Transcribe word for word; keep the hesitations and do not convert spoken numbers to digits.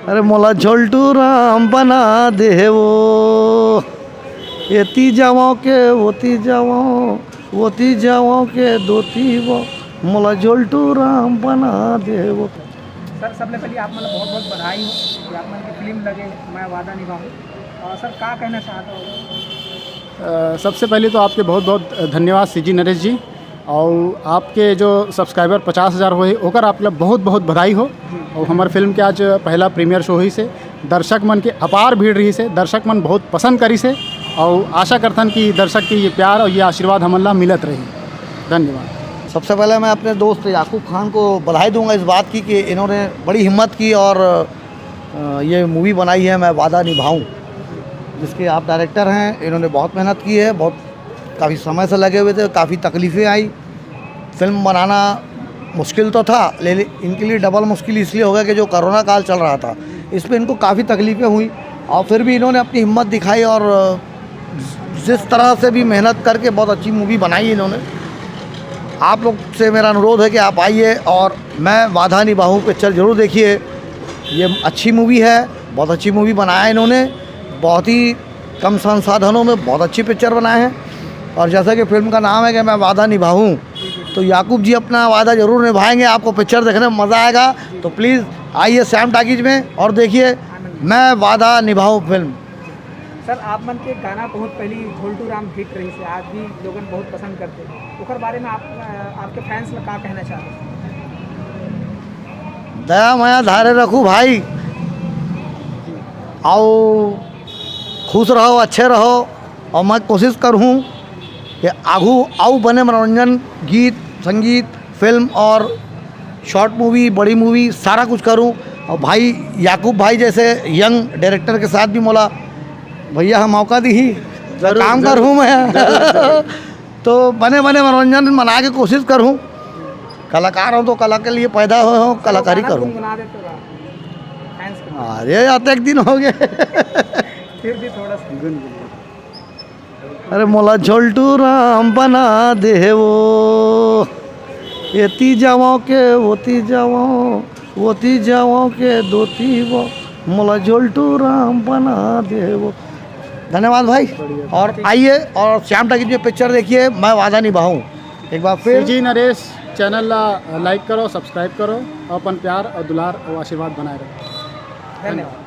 अरे मोला झोलटू राम बना दे वो, एती जावं के ओती जावं, ओती जावं के दोती वो, मोला झोलटू राम बना दे वो। सर, सबले पहले आप मन ला बहुत बहुत बधाई हो कि आप मन के फिल्म लगे मैं वादा निभाऊं। और सर, का कहना चाहते हो? अ, सबसे पहले तो आपके बहुत बहुत धन्यवाद सीजी नरेश जी। और आपके जो सब्सक्राइबर पचास हज़ार होए, ओकर आप ला बहुत बहुत बधाई हो। और हमार फिल्म के आज पहला प्रीमियर शो होइस हे, दर्शक मन के अपार भीड़ रहिस हे, दर्शक मन बहुत पसंद करिस हे। और आशा करथन कि दर्शक के ये प्यार और ये आशीर्वाद हमन ला मिलत रही। धन्यवाद। सबसे पहले मैं अपने दोस्त याकूब खान को बधाई दूंगा इस बात की कि इन्होंने बड़ी हिम्मत की और अ, ये मूवी बनाई है मैं वादा निभाऊं, जिसके आप डायरेक्टर हैं। इन्होंने बहुत मेहनत की है, बहुत काफ़ी समय से लगे हुए थे, काफ़ी तकलीफ़ें आई। फिल्म बनाना मुश्किल तो था, लेकिन इनके लिए डबल मुश्किल इसलिए हो गया कि जो कोरोना काल चल रहा था, इस पर इनको काफ़ी तकलीफ़ें हुई और फिर भी इन्होंने अपनी हिम्मत दिखाई और अ, जिस तरह से भी मेहनत करके बहुत अच्छी मूवी बनाई इन्होंने। आप लोग से मेरा अनुरोध है कि आप आइए और मैं वादा निभाऊं पिक्चर जरूर देखिए। ये अच्छी मूवी है, बहुत अच्छी मूवी बनाया है इन्होंने, बहुत ही कम संसाधनों में बहुत अच्छी पिक्चर बनाए हैं। और जैसा कि फिल्म का नाम है कि मैं वादा निभाऊं, तो याकूब जी अपना वादा जरूर निभाएंगे। आपको पिक्चर देखने में मज़ा आएगा, तो प्लीज़ आइए श्याम टाकीज में और देखिए मैं वादा निभाऊं फिल्म। सर, आप मन के गाना बहुत पहली झोलटू राम हिट रहिस हे, आज भी लोगन बहुत पसंद करते हैं, ओकर बारे में आप, आपके फैंस ला का कहना चाहते हैं? दया मया धारे रखू भाई, आओ खुश रहो, अच्छे रहो। और मैं कोशिश करूँ कि आगू आऊ बने मनोरंजन, गीत, संगीत, फिल्म और शॉर्ट मूवी, बड़ी मूवी, सारा कुछ करूँ। और भाई याकूब भाई जैसे यंग डायरेक्टर के साथ भी मोला भैया हम मौका दी ही, काम करूँ मैं। तो बने बने मनोरंजन मना के कोशिश करूँ। कलाकार हूँ तो कला के लिए पैदा हुए हूँ, कलाकारी करूँ। अरे आते एक दिन हो गए। फिर भी थोड़ा सा अरे मोला झोलटू राम बना दे वो, एती जावं के ओती जावं, ओती जावं के दोती वो, मोला झोलटू राम बना दे वो। धन्यवाद भाई। और आइए और श्याम टाकीज में पिक्चर देखिए मैं वादा निभाऊं। एक बार फिर सीजी नरेश चैनल ला लाइक करो, सब्सक्राइब करो, अपन प्यार और दुलार और आशीर्वाद बनाए रखो। धन्यवाद।